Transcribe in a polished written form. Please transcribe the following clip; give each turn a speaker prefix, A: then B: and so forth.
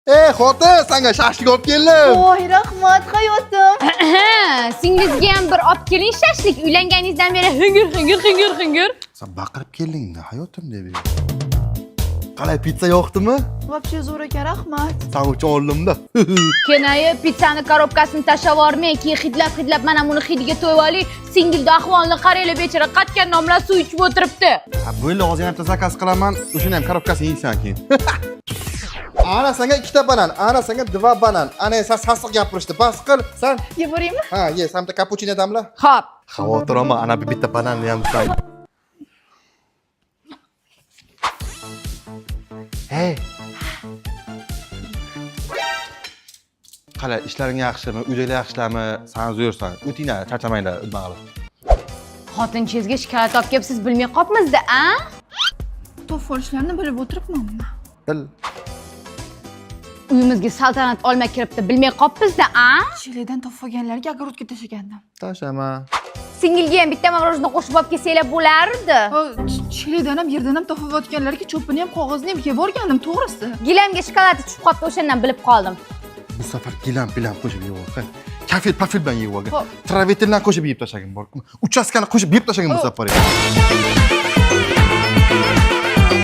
A: Ey xotin, sanga shashlik olib keldim.
B: Voy, rahmat, hayotim.
C: Singlizga ham bir olib keling shashlik. Uylanganingizdan beri hingir hingir hingir hingir.
A: Sen baqirib kelding-da, hayotim deb. Qalay, pitsa yoqdimi?
B: Вообще zo'r ekan, rahmat.
A: San uchun oldimda.
C: Kenayi pitsani korobkasini tashlab yubormang, keyin hidlab hidlab mana buni hidiga to'yib oling. Singilni ahvolini qaranglar, bechora qatgan non bilan suv ichib o'tiribdi.
A: Ha, bo'ldi, hozir yana bitta zakaz qilaman. O'shani ham korobkasini yeysan keyin. Ana senga ikkita banan, ana senga dva banan. Ana esa sasiq gapirishdi. Bas qil, san.
B: Yeb boraymi?
A: Ha, ye, san bitta kapuchino damla.
C: Xo'p.
A: Xavotir olma, ana bir bitta bananni ham san. Hey. Qalay, ishlaring yaxshimi? Uydagilar yaxshilarmi? San zo'rsan. O'tinglar, charchamanglar, nima qilib.
C: Xotinchingizga shokolad olib kelibsiz, bilmay qolibmiz-da, a?
B: To'f olishlarni bilib o'tiribmanmi?
A: Bil.
C: Uyimizga saltanat olma kiribdi, bilmay qolibmiz-da, a?
B: Chelakdan topib olganlarga огород ga tashlagandim.
A: Tashlama.
C: Singilga ham bitta мороженое qo'shib olib kelsanglar bo'lardi.
B: Chelakdan ham, yerdan ham topib o'tganlarga cho'pini ham, qog'ozini ham yeb yuborgandim, to'g'risi.
C: Gilamga shokoladi tushib qolibdi, o'shandan bilib qoldim.
A: Bu safar gilam bilan qo'shib yeb olgan. Kafel pafel bilan yeb olgan.
B: Xo'p.
A: Travetildan qo'shib yeb tashlagin bor. Uchastkani qo'shib yeb tashlagin bu
B: Xo'p.
A: safar.